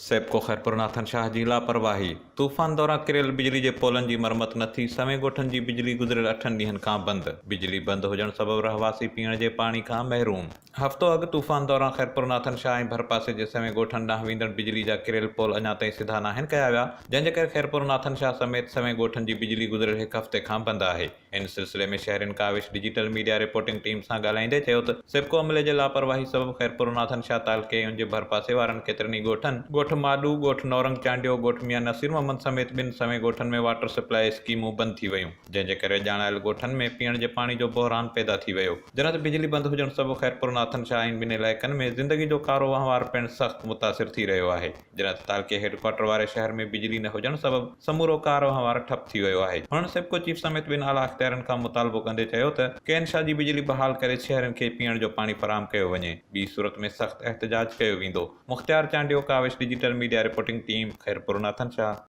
سيپڪو خيرپورناٿن شاهه جي لاپرواهي، طوفان دوران ڪريل بجلي جي پولن جي مرمت نه ٿي، سوين ڳوٺن جي بجلي گذريل اٺن ڏينهن کان بند، بجلي بند هجڻ سبب رهواسي پيئڻ جي پاڻي کان محروم. هفتو اڳ طوفان دوران خيرپورناٿن شاهه ۽ ڀرپاسي جي سوين ڳوٺن ڏانهن ويندڙ بجلي جا ڪريل پول اڃا تائين سڌا ناهن ڪيا ويا، جنهن جي ڪري خيرپورناٿن شاهه سميت سوين ڳوٺن جي بجلي گذريل هڪ هفتي کان بند آهي. ان سلسلي ۾ شهرين Kawish digital media reporting team سان ڳالهائيندي چيو ته سيپڪو عملي جي لاپرواهي سبب خيرپور ناٿن شاهه تعلقي ۽ ان جي ڀرپاسي وارن ڪيترن ئي ڳوٺن، ڳوٺ ماڏو، ڳوٺ نورنگ چانڊيو، ڳوٺ ميان نصير محمد سميت ٻن سوين ڳوٺن ۾ واٽر سپلاء اسڪيمون بند ٿي ويون، جنهن جي ڪري ڄاڻايل ڳوٺن ۾ پيئڻ جي پاڻي جو بحران پيدا ٿي ويو. جڏهن ته بجلي بند هجڻ سبب خيرپور ناٿن شاهه ۽ ٻن علائقن ۾ زندگي جو ڪارو وهنوار پڻ سخت متاثر ٿي رهيو آهي. جڏهن ته تعلقي هيڊ ڪوارٽر واري شهر ۾ بجلي نه هجڻ سبب سمورو ڪار وهنوار ٺپ ٿي ويو آهي. هنن سيپڪو چيف سميت ٻين اعليٰ اختيارين کان مطالبو ڪندي چيو ته ڪين شاهه جي بجلي بحال ڪري شهرين کي پيئڻ جو پاڻي فراهم ڪيو وڃي، ٻي صورت ۾ سخت احتجاج ڪيو ويندو. Mukhtiar Chandio, Kawish digital media reporting team, Khairpur Nathan Shah.